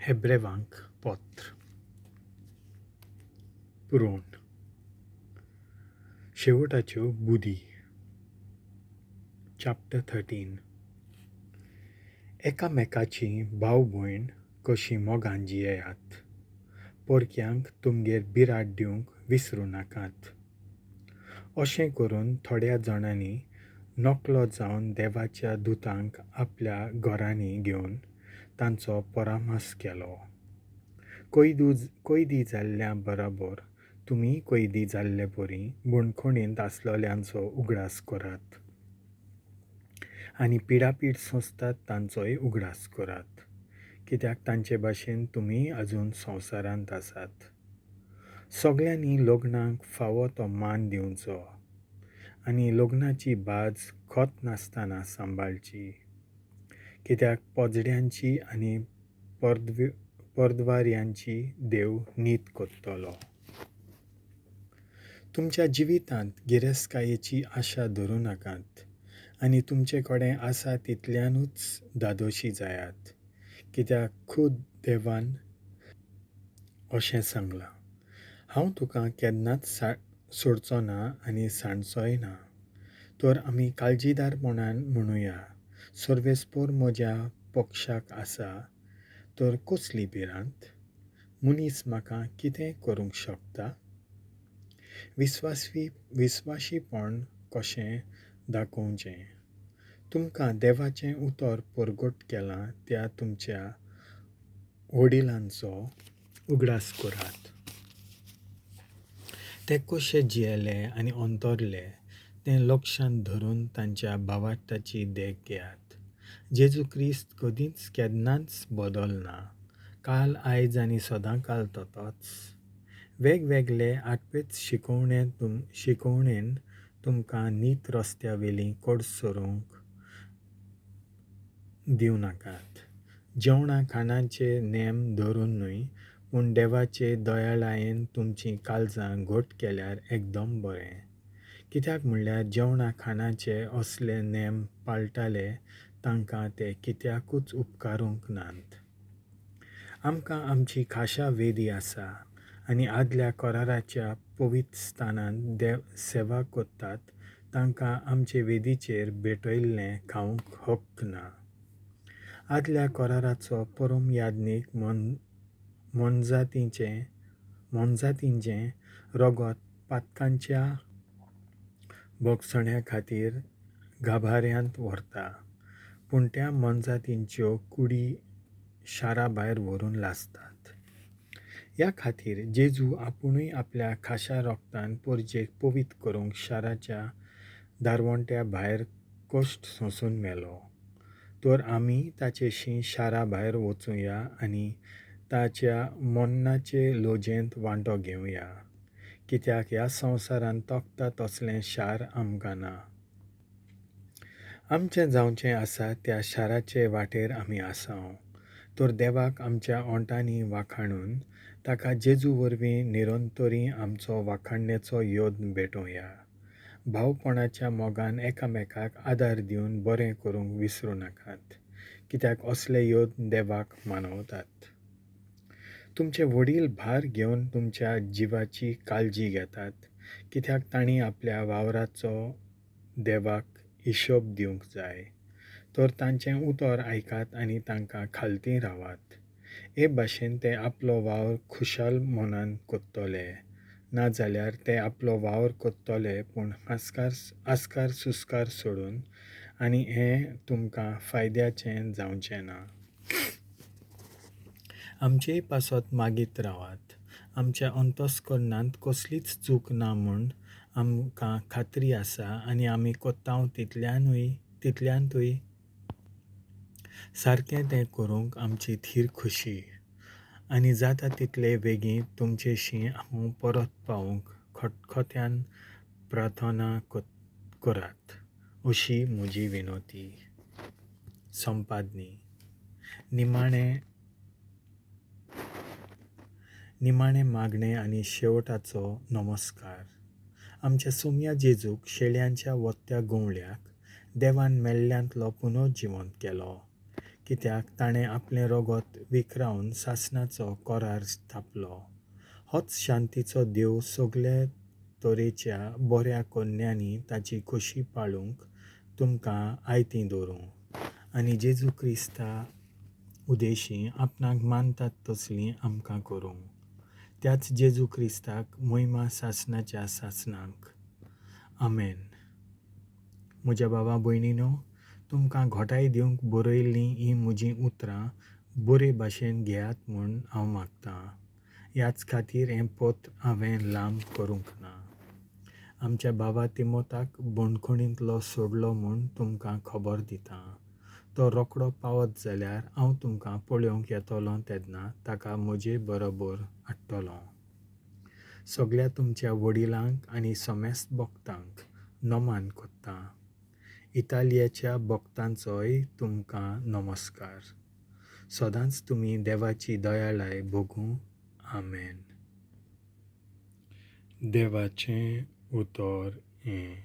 हेब्रेवांक पत्र पुरोवन शेवटाच्यो बुदी चॅप्टर 13. एकामेकाची भाव भयण कशी मोगान जियेयात. परक्यांक तुमगेर बिराड दिवंक विसरूं नाकात. अशें करून थोड्या जाणांनी नकलो जावन देवाच्या दुतांक आपल्या घरांनी घेवन तांचो परामर्स केलो. कैदी जाल्ल्या बराबर तुमी कैदी जाल्ले परी बंदखणींत आसलेल्यांचो उगडास करात आनी पिडापीड सोंसतात तांचोय उगडास करात, कित्याक तांचे भाशेन तुमी अजून संवसारांत आसात. सगळ्यांनी लग्नाक फावो तो मान दिवचो आनी लग्नाची बाज खत नासतना सांबाळची, कित्याक पोजड्यांची आनी परद्वाऱ्यांची देव नीत करतलो. तुमच्या जिवितांत गिरेस्तकायेची आशा धरूं नाकात आनी तुमचे कडेन आसा तितल्यानूच धादोशी जायात, कित्याक खूद देवान अशें सांगलां, हांव तुका केन्नाच सोडचो ना आनी सांडचोय ना. तर आमी काळजीदारपणान म्हणुया, सर्वेस्पोर म्हज्या पक्षाक आसा, तर कसली भिरांत? मनीस म्हाका कितें करूंक शकता? विस्वाशीपण कशें दाखोवचें? तुमकां देवाचें उतर परगट केलां त्या तुमच्या वडिलांचो उगडास करात. ते कशे जियेले आनी अंतरले तें लक्षांत धरून तांच्या भावार्थाची देख घेयात. जेजू क्रिस्त कदींच केन्नाच बदलना, काल आयज आनी सदांकाल ततोच. वेगवेगळे आठवेच शिकोवणेन तुमकां नीत रस्त्या वेली कडसरूंक दिवं नाकात. जेवणा खाणाचे नेम धरून न्हय, पूण देवाचे दयाळायेन तुमचीं काळजां घट केल्यार एकदम बरें. कित्याक म्हणल्यार जेवणा खाणाचे असले नेम पाळटाले तांकां ते कित्याकूच उपकारूंक नात. आमकां आमची खाशा वेदी आसा आनी आदल्या कराराच्या पवित्र स्थानांत देव सेवा करतात तांकां आमचे वेदीचेर भेटयल्लें खावंक हक्क ना. आदल्या कराराचो परम याज्ञीक मोनजातींचें रगत पातकांच्या भोगसण्या खातीर गाभाऱ्यांत व्हरता, पूण त्या मोनजातींच्यो कुडी शारा भायर व्हरून लासतात. ह्या खातीर जेजू आपुणूय आपल्या खाशा रोगतान परजेक पवित्र करूंक शाराच्या दारवंट्या भायर कश्ट सोंसून मेलो. तर आमी ताचेशी शारा भायर वचुया आनी ताच्या मरणाचे लजेंत वांटो घेवया, कित्याक ह्या संवसारांत तोखता तसलें शार आमकां ना. आमचें जावचें आसा त्या शाराचे वाटेर आमी आसाव. तर देवाक आमच्या ओंठांनी वाखाणून ताका जेजू वरवीं निरंतरी आमचो वाखाणण्याचो यत्न भेटोवया. भावपणाच्या मोगान एकामेकाक आदार दिवन बरें करूंक विसरूं नाकात, कित्याक असले यत्न देवाक मानवतात. तुमचे वडील भार घेवन तुमच्या जिवाची काळजी घेतात, कित्याक तांणी आपल्या वावराचो देवाक हिशोब दिवंक जाय. तर तांचें उतर आयकात आनी तांकां खालती रावात. हे भाशेन ते आपलो वावर खुशाल मनान करतले, नाजाल्यार ते आपलो वावर करतले पूण आस्कार सुस्कार सोडून, आनी हें तुमकां फायद्याचें जावचें ना. आमचेय पासत मागीत रावात. आमच्या अंतस्करणांत कसलीच चूक ना म्हूण आमकां खात्री आसा आनी आमी कोत्ताव तितल्यांतूय सारकें तें करूंक आमची थीर खुशी. आनी जाता तितले वेगीं तुमचेशी हांव परत पावूंक खतखत्यान प्रार्थना करात, अशी म्हजी विनवती. संपादनी. निमाणें मागणें आनी शेवटाचो नमस्कार. आमच्या सोम्या जेजूक शेळ्यांच्या वत्त्या गवळ्याक देवान मेल्ल्यांतलो पुनर्जिवंत केलो, कित्याक ताणें आपलें रोगोत विकरावन सासणाचो कोरार स्थापलो. होच शांतीचो देव सगळे तरेच्या बऱ्या कोन्यांनी ताची खोशी पाळूंक तुमकां आयतीं दवरूं, आनी जेजू क्रिस्ता उदेशी आपणाक मानतात तसलीं आमकां करूं. त्याच जेजू क्रिस्ताक मोहिमा सासणाच्या सासणाक. आमेन. म्हज्या बाबा भयणीनो, तुमकां घोटाय दिवंक बरयल्लीं हीं म्हजीं उतरां बरे भाशेन घेयात म्हूण हांव मागतां. ह्याच खातीर हें पत्र हांवें लांब करूंक ना. आमच्या बाबा तिमोताक बंदखणींतलो सोडलो म्हूण तुमकां खबर दितां. तो रोकडो पावत जाल्यार हांव तुमकां पळोवंक येतलो तेन्ना ताका म्हजे बरोबर हाडटलो. सगळ्या तुमच्या वडिलांक आनी समेस्त भक्तांक नमान कोत्ता. इतालियाच्या भक्तांचोय तुमकां नमस्कार. सदांच तुमी देवाची दयाळाय भोगूं. आमेन. देवाचें उतर हें.